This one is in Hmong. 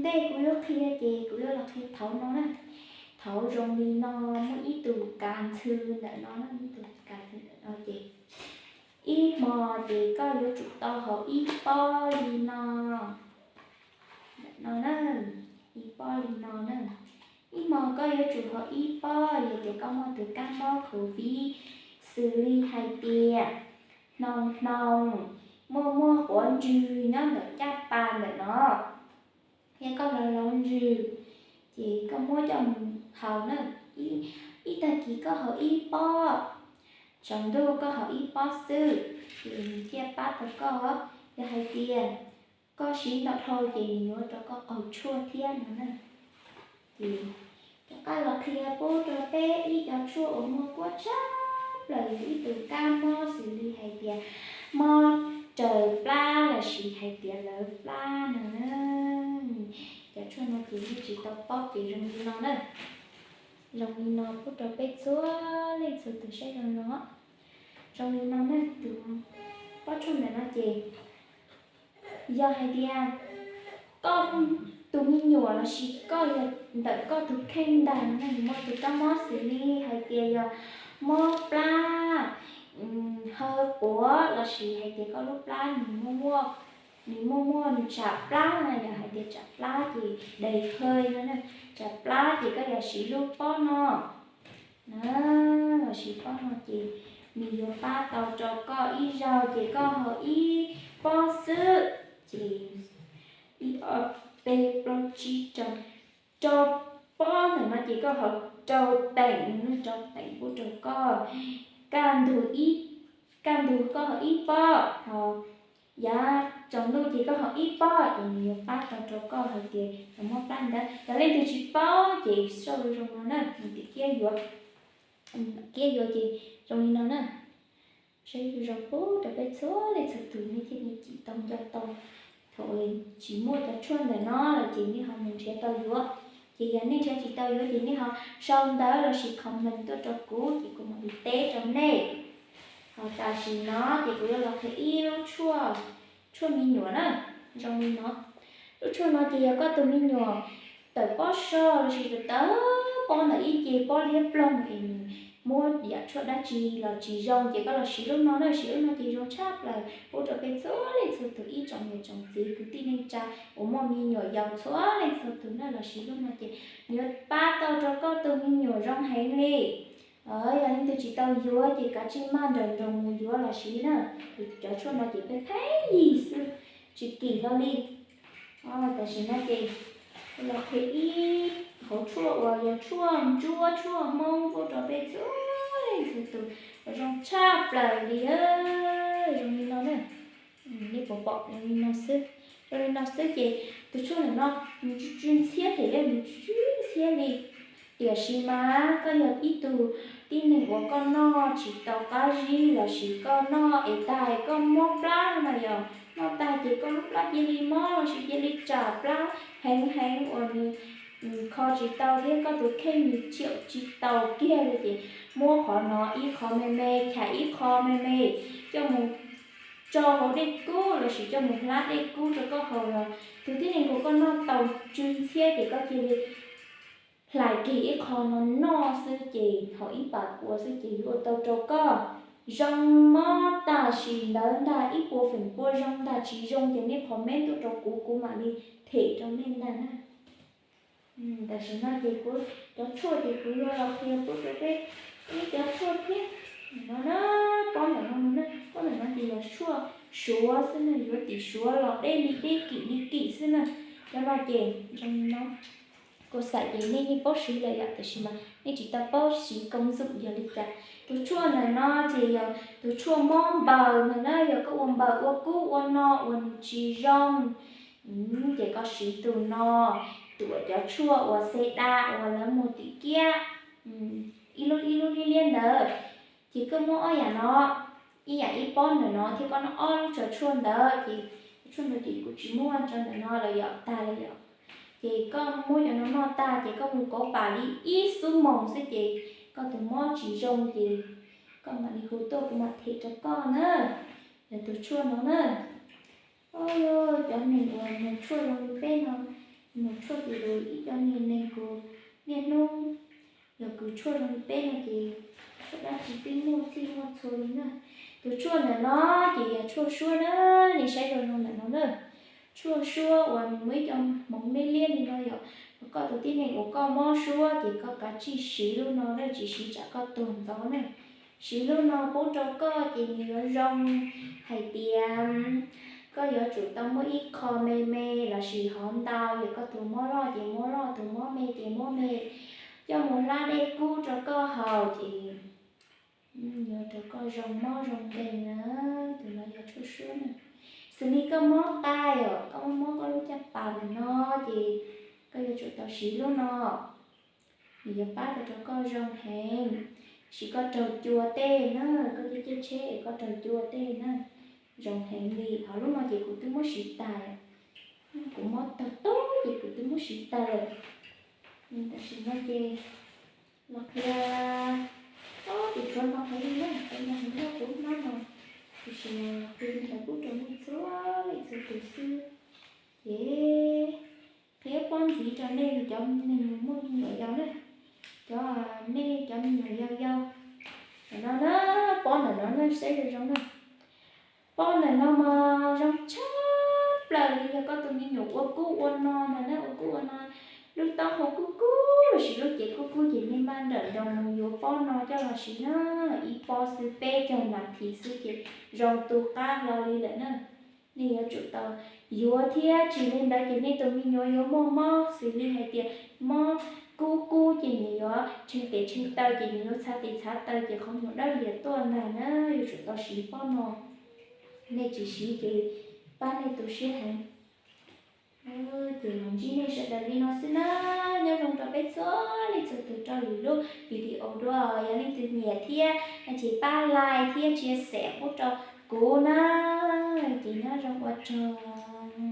ntej kuv yuav qhia ces kuv yuav los qhia thaud no na. Thaud zoo li no, muaj ib tug kav ntxhw ntawm no na, ib tug kav ntxhw ntawm no ces ib hmo ces koj yuav tsum tau haus ib pob li no, ntawm no na, ib pob li no na. Ib hmo koj yuav tsum haus ib pob, yog tias koj muaj tus kab mob COVID, xws li hais tias hnoos hnoos, muaj muaj quav ntswg nyob ntawm caj pas ntawm no, thiab koj hloov hloov ntsws, ces koj muab coj mus haus na. Ib tag kis koj haus ib pob, tsaus ntuj koj haus ib pob xwb, ces nws thiaj pab tau koj. Yog hais tias koj siv ntau dhau ces nws yuav rau koj qaug tshuaj thiab no na. Ces rov qab los qhia pub rau peb ib co tshuaj uas muaj kuab tshaj plaws yog ib tug kab mob xws li hais tias mob raws plab lossis hais tias lawv plab no na. Cov tshuaj no ces yeej tsis tau paub ces zoo li no na. Zoo li no pub rau peb txhua leej txhua tus saib zoo zoo. Zoo li no na, tus pob tshuaj ntawm no ces yog hais tias koj tus me nyuam lossis koj yog ntawm koj tus kheej ntag no, nws muaj tus kab mob xws li hais tias yog mob plab, haw quav lossis hais tias koj lub plab nws muaj muaj, nws muaj muaj nws tsam plab na, yog hais tias tsam plab ces đầy hơi no na, tsam plab ces koj yog siv lub pob no na, los siv pob no ces nws yuav pab tau rau koj ib zaug ces koj haus ib pob xwb, ces ib ob peb plaub tsib rau, rau pob ntawm no ces koj haus rau teem, rau teem pub rau koj. Kaj ntug ib, kaj ntug koj haus ib pob, ho yav tsaus ntuj ces koj haus ib pob, ces nws yuav pab tau rau koj hais tias yog mob plab ntawd. Yog leej twg tsis paub ces sau zoo no na, nws tim kiab yuav, kiab yuav ces zoo li no na. Saib zoo pub rau peb txhua leej txhua tus nej thiaj li cim tau nco tau. Thaum tsis muaj cov tshuaj ntawm no lawm ces nej ho mus nrhiav tau yuav. Ces yog nej nrhiav tsis tau yuav ces nej ho sau ntawv lossis comment tuaj rau kuv ces kuv mam li teb rau nej. Ho tam sim no ces kuv yuav los qhia ib lub tshuaj, tshuaj me nyuam na, zoo li no. Lub tshuaj no ces yog koj tus me nyuam tawm pob soj lossis tawm pob ntawm ib ce pob liab ploog es nws muab yam tshuaj dab tsi los tsis zoo ces koj los siv lub no na, siv lub no ces zoo tshaj plaws pub rau peb txhua leej txhua tus ib tsoom niam tsoom txiv kwv tij neej tsa uas muaj me nyuam yaus txhua leej txhua tus na, los siv lub no ces nws yuav pab tau rau koj tus me nyuam zoo heev li. Yog leej twg tsis tau yuav ces kav tsij maj nrawm nroos mus yuav los siv na. Cov tshuaj no ces peb pheej yig xwb, tsis kim hlo li. Tam sim no ces los qhia ib hauv tshuaj uas yog tshuaj ntsuab tshuaj Hmoob pub rau peb txhua leej txhua tus uas zoo tshaj plaws li, zoo li no na. Nej puas pom zoo li no xwb, zoo li no xwb ces tus tshuaj ntawm no nws tsw tsw ntxhiab thiab, nws tsw tsw ntxhiab li. Tiam sis mas koj yog ib tug tib neeg uas koj noj tsis tau qab zib lossis koj noj es tag koj mob plab no mas yog noj tag ces koj lub plab cia li mob lossis cia li tsam plab heev heev uas nws kho tsis tau thiab koj tus kheej nws chịu tsis tau kiag li ces muab qhov no ib qho me me, chais ib qho me me coj mus tso hauv dej kub lossis coj mus hlab dej kub rau koj haus los tus tib neeg uas koj noj tau tsw ntxhiab ces koj cia li hlais kiag ib qho no noj xwb ces haus ib pas kua xwb ces yuav ua tau rau koj zoo mob tam sim ntawd ntag. Ib puas feem pua zoo ntag, tsis zoo ces nej comment tuaj rau kuv, kuv mam li them rau nej ntag na. Tam sim no ces kuv cov tshuaj ces kuv yuav los qhia pub rau peb ib cov tshuaj thiab. No na, pob ntawm no, pob ntawm no ces yog tshuaj suav xwb na, yuav tim suav los deb li deb, kim li kim xwb na. Cov no ces zoo li no, kuv xav tias nej yeej paub siv lawm yom, tiam sis mas nej tsis tau paub siv công dụng yog li cas. Tus tshuaj ntawm no ces yog tus tshuaj mob npaws ntawd na, yog koj ua npaws ua kub ua no uas nws tsis zoo ces koj siv tus no, tus uas cov tshuaj uas xe da uas lawv muag tim kiab, ib lub ib lub liab liab ntawd. Ces koj muab ob yam no, ib yam ib pob ntawm no thiab koj noj ob lub tshuaj ntawd ces, tshuaj ntawd ces kuv tsis muab tso ntawm no lawm yom, tag lawm yom. Ces koj muab cov no noj tag ces koj mus kauv pam li ib xuab moos xwb ces koj tus mob tsis zoo ces koj mam li hu tuaj kuv mam them rau koj na. Yog tus tshuaj no na. Cov neeg uas nug tshuaj zoo li peb no, Mus tshuaj tus lus ib co niag neeg kuv niaj hnub yog kws tshuaj zoo li peb no ces tshuaj dab tsi twb muaj txhij muaj txhua li na. Tus tshuaj ntawm no ces yog tshuaj suab na, nej saib zoo zoo ntawm no na. Tshuaj suab uas nws muaj ib co hmoov liab liab li no yom. Koj tus tib neeg uas koj mob suab ces koj kav tsij siv lub no na, tsis siv tsam koj tuag ntxov na. Siv lub no pub rau koj ces nws yuav zoo hais tias koj yuav tsum tau muab ib qho me me lossis hov ntau, yog koj tus mob loj ces mob loj, tus mob me ces mob me, coj mus hlab dej kub rau koj haus ces yuav rau koj zoo mob zoo nkeeg na. Tus no yog tshuaj suab na. Xws li koj mob tais os, koj mob mob koj lub caj pas ntawm no ces koj yuav tsum tau siv lub no. Nws yuav pab rau rau koj zoo heev. Sis koj raug cua tej na, koj caij caij tsheb es koj raug cua tej na, zoo heev li. Hos lub no ces kuv twb muab siv tas, kuv mob tag tag ces kuv twb muab siv tas lawm. Tam sim no ces los qhia, o, tus tshuav no heev li na, qhia no heev li kuv hnub no. Tam sim no los qhia li ntawd pub rau nej txhua leej txhua tus xwb. Ces qhia pob ntxiv rau nej cov neeg muaj me nyuam yaus na, cov, nej cov me nyuam yaus yau. Ntawm no na, pob ntawm no na, saib zoo zoo na. Pob ntawm no mas zoo tshaj plaws li yog koj tus me nyuam ua kub ua no ntag na, ua kub ua no, lub taub hau kub kub lossis lub cev kub kub ces nej maj nrawm nroos mus yuav pob no coj los siv na. Ib pob xwb peb caug nas this xwb ces zoo tu qab hlo li lawm na. Nej yuav tsum tau yuav thiab, tsis li ntawd ces nej tus me nyuam yuav muaj mob xws li hais tias mob kub kub ces nws yuav tsheej tes tsheej taw ces nws yuav txhav tes txhav taw ces qhov muag dawb lias tuaj ntag na. Yuav tsum tau siv pob no, nej tsis siv ces pab nej tu siab heev. Ces los ntsib nej sawv daws li no xwb na. Nyob zoo rau peb txhua leej txhua tus rau lwm lub video dua. Yog leej twg nyiam thiab ces pab like thiab share pub rau kuv na. Ces nyob zoo ua tsaug.